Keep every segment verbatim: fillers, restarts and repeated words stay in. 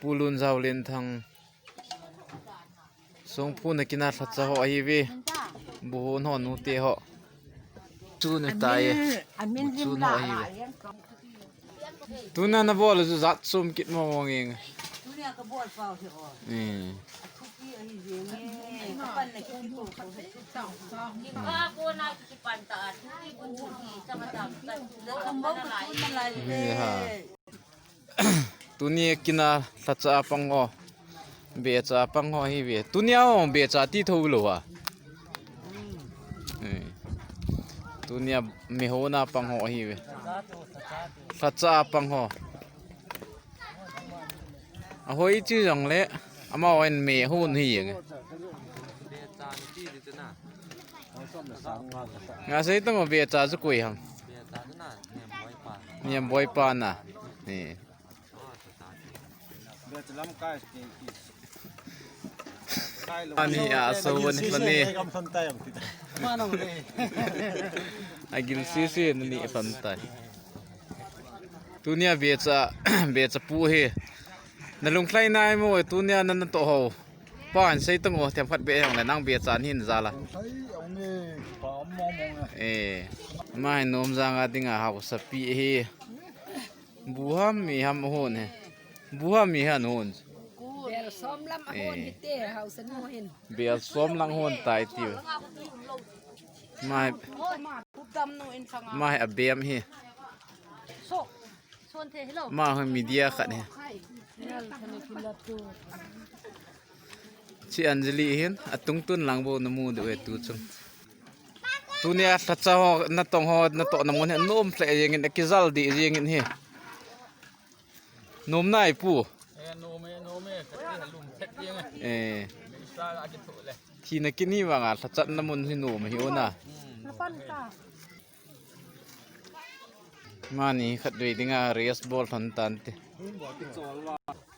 Pu Lunjao Lenthang. Songphu na kina lhacha ho ahiuve. Buhon ho nute ho. Chu ni tai. Amin, amin. Buchun ho ahiuve. Tuna nabol chu jat sum kit mo mo nge. Tunia kabol pau hi o. Eh. Athupi ahi jenge. Kapan na kiti ko ko. Kipa ko na kipan ta athupi bu hi sama ta. Lo kambau ka tun na lai. Eh, ha. Tuni kina lhacha pang ho. Becha pang ho ahiuve. Tunia ho becha ti tho lou a. Eh. Tunia mehona pang ho ahiuve. Lhacha pang ho. Ahoi chi jong le. Amahon mehon hi jeng. Nga sei tong becha chu koi ham. Niam boi pa na. Ni. Ani a so ni pani. Agil sisi ni pantai. Tunia becha, becha pu hi. Na lunglhai nai mo, tunia na na to ho. Pa an sei tong o, themkhat be jong le nang becha hin jala. Eh, ma hin nom janga dinga hausa pi hi. Bu ham mi ham hon he. Bu ham mi ham hon. Bel som lam a hon hi te, hausa nu hin. Bel som lang hon tai ti. Mai, mai a bem hi. Ma hon media khat hi. Chi Anjali hin, atung tun lang bo na mu de tu chung. Tunia lhacha ho, na tong ho, na to na mun hi, nom hle jeng in, akijal di jeng in hi. Nom nai pu. Eh, nom e, nom e, ka ti lum thet jeng e. Eh. Meisa a kithu le. Thina kini vanga lhachat na mun hi nom hi ona. Hmm. Mani khat dui dinga race bol thon tan ti.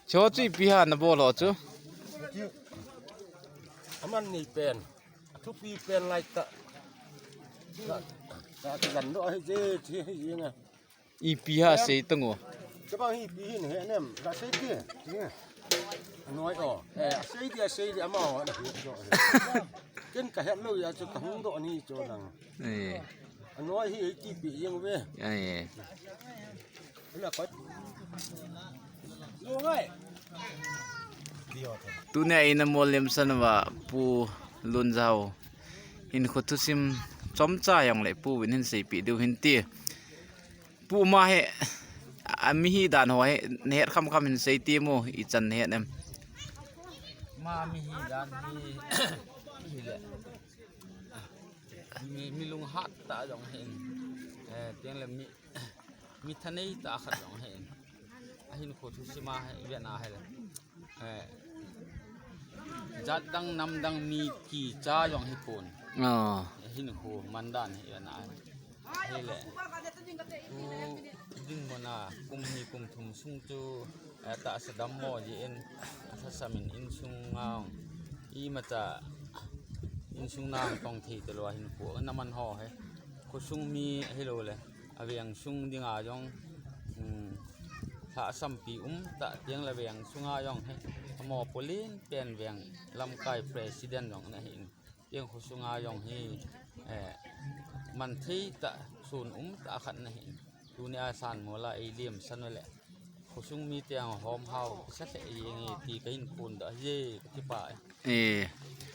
Cho chu ipi ha na bol ho chu. Aman ni pen. Athupi pen lai ta. Ka, ka, ka jan do hi je, je hi je nga. Ipi ha sei tong o. Ka bang hi pi hin he nem, ka sei ti. Ti nga. Anoi o. Eh, sei ti, sei ti ama o na hi jo. Ken ka het lo ya chu ka hung do ni cho lang. Eh. Anoi hi ti pi jeng ve. Eh. Tunia ina molim sanwa Pu Lunjao. Hin khu thusim chomcha jong le pu vin hin seipi diu hin ti. Pu ma he, a mi hi dan ho he, na het kham kham hin sei ti mo, ichan na het em. Ma mi hi dan hi, hi le. Mi, mi lunghat ta jong hin. Eh, tiang le mi, mi thanei ta khat jong hin. Ahin khu thusim a he, ve na he le. Eh, jat dang nam dang mi kicha jong hi pon. Ah. Hin khu man dan hi ve na. Hi le. Ku ding mo na kum ni kum thum sung chu, eh, tahsa dam mo ji in, tahsa min insung ngang. Imacha insung nang tong thei te lo hin khu na man ho he. Khosung mi hi lo le. Aveng sung dinga jong, um, lhahsampi um ta tiang le veng sunga jong he, amo polin pen veng lamkai president jong na hin. Tiang khosunga jong hi, eh, man thei ta sun um ta khat na hin. Tunia san mola ei liam san le. Khosung mi tiang hom hau, sa le ei nge ti ka hin pun da ye, ka ti pa e. Eh,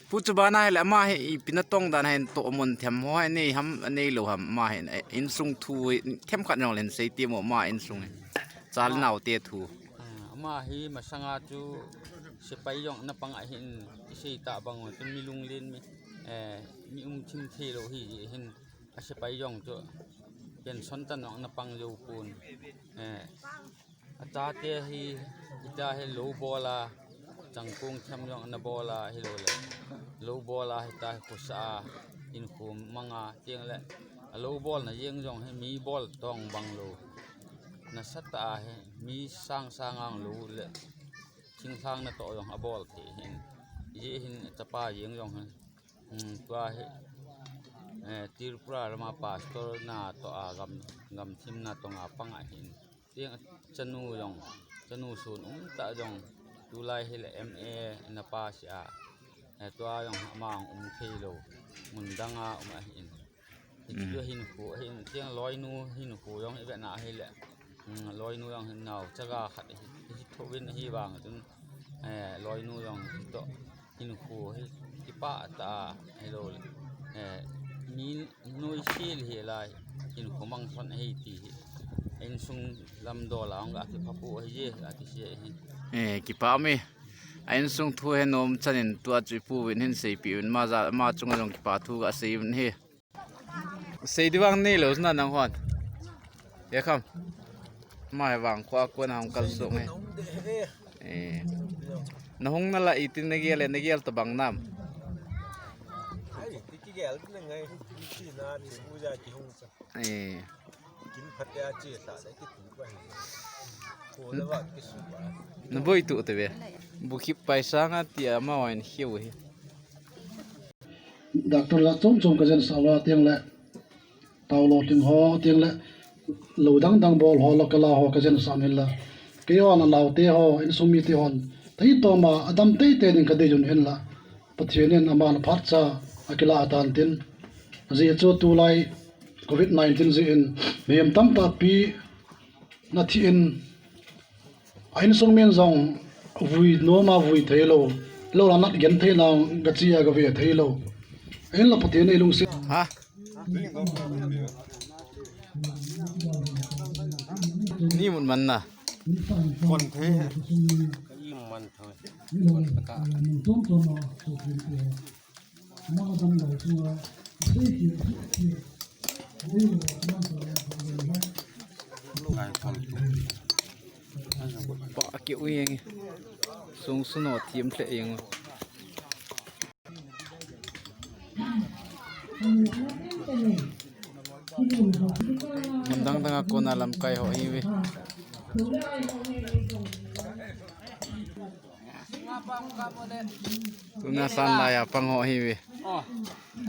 pu chu bana he le ama he ipi na tong dan hin to mon them ho he nei ham, nei lo ham ama he, eh, insung thu themkhat jong le hin sei ti mo ama insung he. Chal nau te thu. Ah, ama hi masanga chu sepai jong na pang a hin sei ta bang o, tun mi lunglen mi, eh, mi um thim thei lo hi hin a sepai jong chu pension tan jong na pang jo pun. Eh, Achate hi, hita hi lo bol a, changkung them jong ana bol a, hi lo le. Lo bol a, hita hi khosa a, in khu mang a, tiang le. A lo bol na jeng jong hi mi bol tong bang lo. Nasatah a hi, mi sang sang ang lo le. Thinglhang na to jong a bol thei hin. Ye hin chapa jeng jong hi. Hmm, tua hi, eh, Tripura lama pastor na to a gam, gam thim na to nga pang a hin. Tiang chanu jong, Chanu sun um ta jong tulai hile M A na pass a. Eh, tua jong ama um thei lou. Mun dang a um ahin. Hichu hin khu hin tiang loinu hin khu jong i ve na hile. Hmm, loinu jong hin nao chaga khat hi, hi tho vin hi vang chun, eh, loinu jong hi to hin khu hi kipa ta hi lo le. Eh, min Nuisil hi lai, hinkho mang thon ahi ti hi. Insung lam dol a hung ga kipha pu ahi je, ga kisia hi. Eh, kipa me. A insung thu he nom chanin tua chu ipu vin hin seipi vin ma ja, ma chunga jong kipa thu ga sei vin hi. Sei di vang nei lo na nang hon. Ya kham. Ma he vang khua ko na hung kal su nge. Eh. Na hung na la itin na gel, na gel ta bang nam. Ai, ti ki gel na ngai, ti na ti puja ki hung sa. Eh. Kin phat ya chi sa le ki tu ba hi. Ko le ba ki su ba. Na boi tu te ve. Bu khip pai sa nga ti ama wa in hiu hi. Doctor la chom chom ka jen sa wa tiang le. Tao lo tling ho, tiang le lo dang dang bol ho, lo kala ho, ka jen sam hin la. Kei ho na lau te ho, insung mi te hon. Thei to ma, adam tei te ding ka dei jun hin la. Pathian in ama na phat cha, a kila atan tin. Zi chu tulai covid nineteen zi in, mihem tam ta pi na thi in, a insung min jong vui nom a vui thei lo, lo la nat gen thei na, ga chi a ga ve thei lo. Hin la Pathian in lungsi. Ha? Ni mun man na. Kon the. Ka i man thoi. Kon ka. Ngai kon. Pa ki u yeng. Sung suno thiam hle yeng. Mun dang dang a kona lamkai ho hi ve. Tuna san lai a pang ho hi ve. Oh,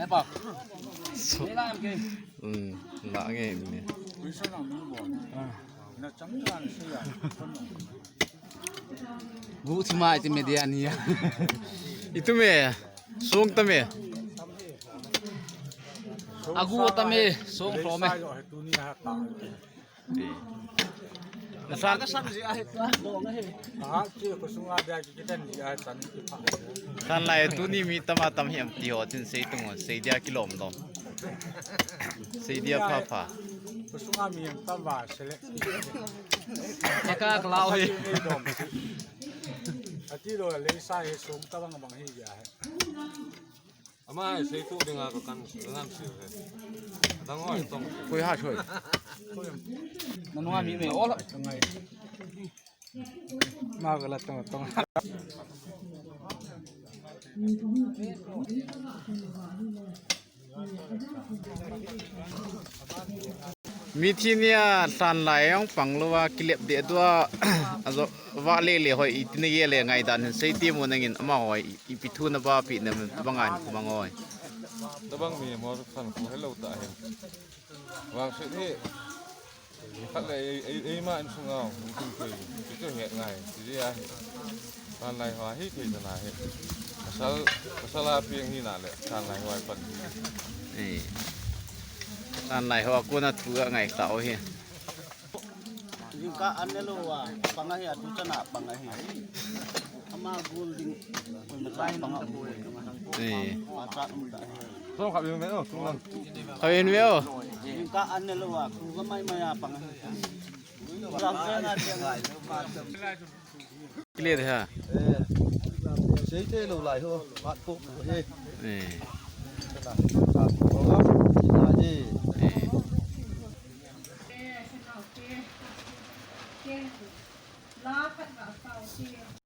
eh, pa. So, Ni la em ke. Hmm, la nge ni. Gu thima iti media ni ya. Itu me, song ta me. Agu ta me, song lo me. Na san ka san ji a he tua, lo na he. Ha, chi ko sunga dia ki ten ji a chan ki pha. San lai tuni mi tama tam hiam ti ho tin sei tung, sei dia kilom lom. Sei dia pha pha. Ko sunga mi tam ba sele. Ka ka lau he. Ati lo le sa he song ta bang bang hi ja he. Ama, sei tu dinga ko kan, kan si he. Dang hoi tong. Koi ha choi. Nanua mi me ola. Ma ka la tong tong. Mithi nia hlan lai ong pang lova kilep de tua ajo va le le hoi itina ye le ngai dan hin sei ti mo nangin ama hoi ipi thu na ba pi na banga hin kumang hoi. Tabang mi mo khan ko hello ta hin. Wang se ni. Khat le ei, ei, ei ma in sunga, in kin koi, ki koi het ngai, ki dia hi. Tan lai hoa hi koi tana hi. Pasal, pasal a piang hi na le, tan lai hoa pan. Eh. Tan lai hoa kona thu a ngai ta o hi. Jingkah an ne lou a, pang ahi, atu chana pang ahi. Ama gol ding, koi makai pang a. Eh. Pachat um ta hi. Song khat in ve o, song lang. Khat in ve o. Jingkah an ne lou a, khu ga mai mai a pang a. Lam te na te ngai. Clear ha. Eh. Sei te lou lai ho, pat ko he. Eh. Eh.